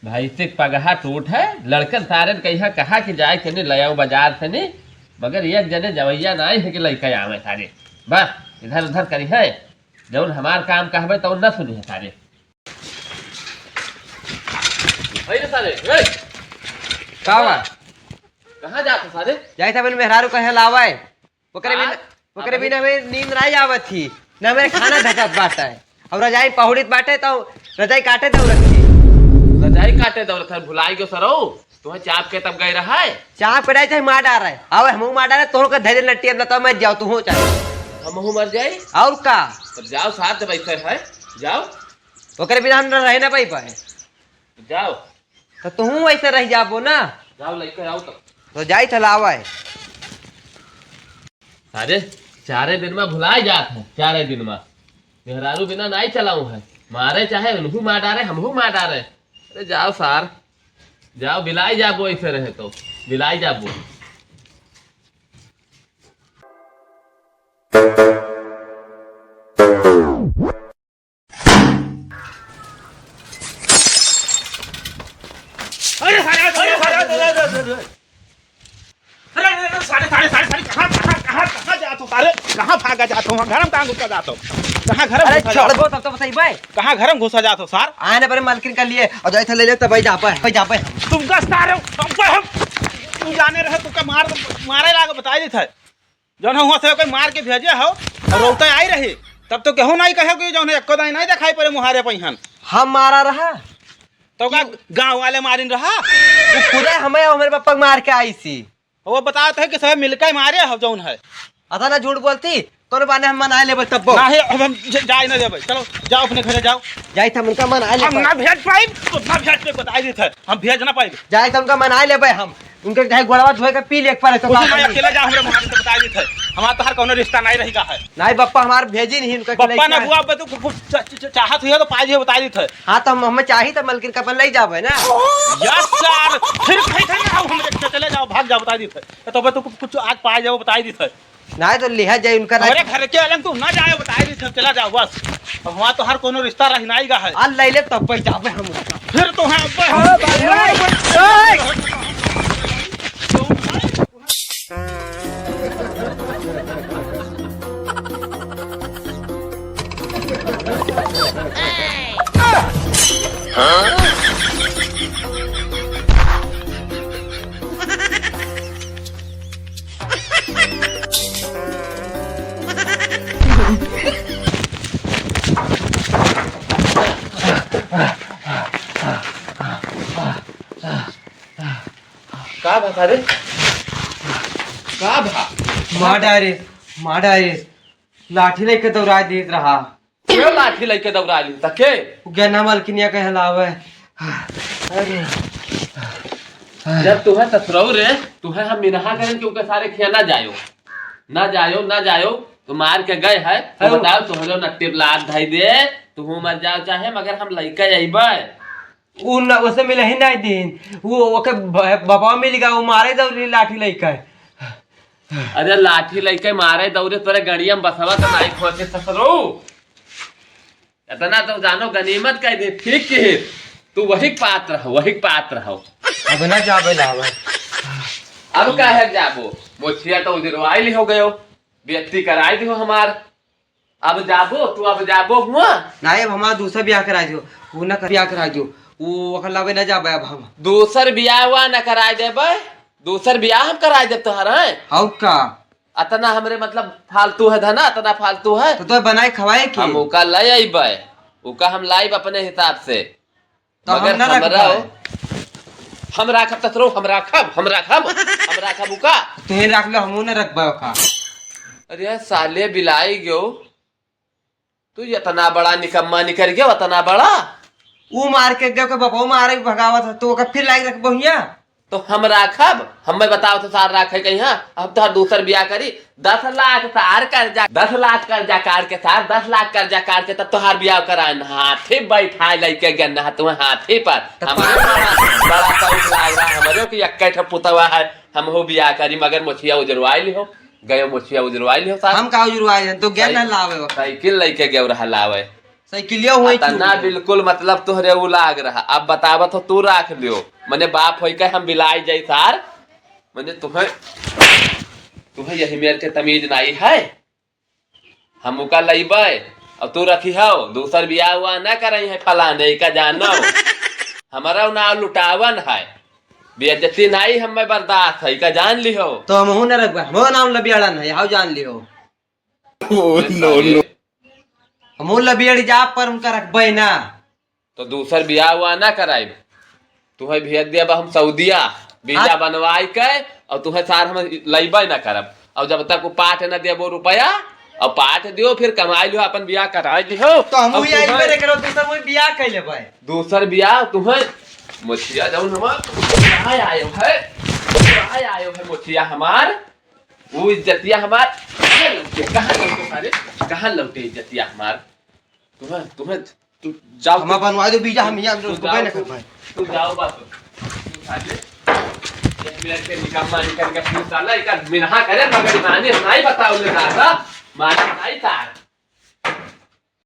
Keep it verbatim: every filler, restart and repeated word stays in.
भैंसिक पगहा टूट है, लड़कन सारन कहिया कहा कि जाए के नहीं ले आओ बाजार से नहीं, मगर एक जने जवैया नाई है कि लइका आवे सारे। बस इधर उधर करी है, जौन हमार काम कहबे तौन न सुनी है सारे। अरे सारे, ए! का बा? कहाँ जात हो सारे? जाइत हवन मेहरारू कहे लावे। ओकरे बिना, हाँ? ओकरे बिना हमें नींद नाई आवत ही, ना हमें खाना धकत बाटे। और रजाई पहुड़ित बाटे तो रजाई काटे दौड़त ही। रजाई काटे दौड़त है, भुलाई गयो सरऊ। तुहे चाप के तब गए रहा है। चाप के डाई चाहे मार डार है। आवे हमहू मार डारे, तोहर के धैर्य लट्टी अब लता मर जाओ, तू हो चाहे। हमहू मर जाई? और का? तब जाओ साथ जब ऐसे है, जाओ। ओकरे बिना हम रहे ना पाई पाए। जाओ। तो तू ऐसे रह जाबो ना। जाओ लइके आओ तब। तो जाई तो लावा है। अरे, चारे दिन में भुलाई जात है, चारे दिन में। मेहरारू बिना नाई चलाऊ है। मारे चाहे उनहू मार डारे, हमहू मार डारे। अरे जाओ सार, जाओ बिलाई जाबो, ऐसे रहे तो बिलाई जाबो। अरे, अरे, अरे, अरे, अरे, अरे, अरे, अरे। अरे, अरे, अरे, सारे, सारे, सारे, सारे, कहाँ, कहाँ, कहाँ, कहाँ जात हो सारे? कहाँ भागा जात हो? घर में कहाँ घुसा जात हो? कहाँ घर में अरे, घुसा जात हो? छोड़ दो, तब तो बताई भाई। कहाँ घर में घुसा जात हो सार? आए ना पहले मालकिन का लिए, और जाए थे ले ले, तब भाई जा पाए, भाई जा पाए। तुमका सारे, तुमका हम, तू जाने रहे, तुमका मार, मारे लागे, बताई देत है। जौन हुआ से कोई मार के भेजे हो और रौते आई रही, तब तो केहू नहीं कहे कि जौन एको दाई नहीं दिखाई पड़े मुहारे पहिन। हम मारा रहा? तो का गाँव वाले मारिन रहा? वो खुदे हमें, हमारे पापा के मार के आई सी। वो बतावत है कि सब मिलके मारे हो जौन है। अता ना झूठ बोलती, कोनो बाने हम मनाए लेबे तब्बो। ना है, अब हम ज-, जाए ना देबे। चलो, जाओ अपने घरे जाओ। जाई त हम उनका मनाए हम लेबे। ना भेज पाई, तो ना भेज के बताई देत है, हम भेज ना पाई। जाई त उनका मनाए लेबे हम। उनके चाहे गोड़वा धोए के पी ले एक बार, तो कुछ का नहीं, करी? अकेले जा, हमरे मारे से बताई देत है। हमार तोहार कोनो रिश्ता नहीं रही का है। नहीं बप्पा, हमार भेजी नहीं उनका बप्पा खिलाई ना का। हुआ, अब तू कुछ च-, च-, च-, चाहत हुई है तो पाई जी बताई देत है। हाँ, तो हम, हमें चाहिए तो मलकिन का अपन ले जाबे ना। यस सर, फिर कहीं थे ना, हमरे से चले जाओ, भाग जाओ, बताई देत है। तो अब तू कुछ, कुछ आज पाई जाओ, बताई देत है। नाहीं तो लिहा जाए उनका ना। अरे घर के अलग तू ना जाए, बताई देत है, चला जाओ बस। अब हमार तोहार कोनो रिश्ता रही नाई गा है। आ ले ले तब पे जाबे हम। फिर तो है, अब है। का भा सारे? का भा? मार डारे, मार डारे। लाठी लेके दौड़ा देत रहा। के लाठी लेके दौड़ा ली तके? उ गन्ना मलकिनिया के हलावे। अरे। जब तुहे ससुरऊ रे, तुहे हम मिनहा करें कि उनके सारे खिया ना जायो। ना जायो, ना जायो, तो मार के गए है। तो अरे। बताओ, तोहरो नट्टी लात धई दे, तू मर जाओ चाहे, मगर हम लइके अइबे। उ न, उसे मिले ही नहीं दिन। वो, ओके ब-, बाबा मिल गया, वो मारे दौड़ी लाठी लेके। अरे लाठी लेके मारे दौड़े, तोरे गड़िया में बसवा तो नहीं खोचे ससुरऊ। इतना तो जानो गनीमत कह दे, ठीक की। तू वही के पात्र हो, वही के पात्र हो। अब ना जाबे लावे। अब काहे जाबो? मोछिया तो उजरवाइल हो गयो, बेइज्जती कराई दियो हमार। अब जाबो तू, अब जाबो हुआ? नाहीं, अब हमार दूसर बियाह कराई दियो। वो ना कर, बियाह कराई दियो। वो ओकर लावे ना जाबे अब हम। दूसर बियाह हुआ ना कराई देबे, दूसर बियाह हम कराई देब तोहर, हैं? और का? अतना हमरे मतलब फालतू है धना, अतना फालतू है। तो, तो बनाए खवाए के? हम ओका ले अइबे, ओका हम लाइब अपने हिसाब से। तो मगर हम ना रख हमरा पाए। हो, हम राखब तसरो, हम राखब, हम राखब, हम राखब उका। तुहे राख लो, हमहू ना रखबे उका। अरे साले बिलाई गयो, तू इतना बड़ा निकम्मा निकल गयो, इतना बड़ा। ऊ मार के गयो के बपो मारे भगावत है, तो ओका फिर लाई रखबो हिया। तो हम राखब, हमें बताओ तो सार राखे कहीं, हाँ? अब तो दूसर बियाह करी, दस लाख सार कर्जा, दस लाख कर्जा काट के सार, दस लाख कर्जा काट के तब तोहार बियाह कराए न। हाथी बैठाए लइके गन न, तुम्हें हाथी पर। तब हमारे बड़ा, बड़ा शौक लाग रहा हमरे कि एक ठो पुतवा है, हम हो बियाह करी, मगर मोछिया उजरवाई लिहो, गयो मोछिया उजरवाई लिहो सार। हम का उजरवाई, हम तो गन न लावे हो। साइकिल लइके गयो रहा लावे। साइकिलिया हुई अतना चूक गई। बिल्कुल मतलब तोहरे उ लाग रहा। अब बतावत हो तू राख लियो। मने बाप होई के हम बिलाई जाई सार। मने तुम्हें, तुम्हें यही मेर के तमीज नाई है। हम उका लइबे, अब तू रखी हो, दूसर बियाह हुआ ना करई है फलाने, इका जानो। हमारा नाव लुटावन है, बेइज्जती नाई हमें बर्दाश्त है, इका जान लिहो। तो हमहू न रखबे, हमहू नाम लबियाड़न है, हाउ जान लिहो। Oh, no, no। हमहू लबियाड़ी जा पर उनका रखबे ना। तो दूसर बियाह हुआ ना कराइब, तुहे भेज देब हम सऊदिया, वीजा हाँ। बनवाई के, और तुहे सार हम लइबे ना करब। और जब तक वो पाठ ना देबो रुपया, और पाठ दियो, फिर कमाई लियो, अपन बियाह कराई लियो। तो हम और वही आई तुहे पे देख रहे हो, दूसर वही बियाह कर लेबे। दूसर बियाह तुहे मोछिया जौन हमार, कहाँ आयो है, कहाँ आयो है मोछिया हमार, वो इज्जतिया हमार, कहाँ लौटे, कहाँ लौटे सारे, कहाँ लौटे इज्जतिया हमार? तुहे, तुहे, तू जाओ, हम बनवा दो वीजा, हम यहाँ तू रुकबे जाओ, ना तू, कर पाए। तू जाओ बस। तू खा ले। एक मिनट के निकम्मा निकल के तू साला, एक मिनहा करे, मगर माने नहीं बताओ ले दादा, माने नहीं तार।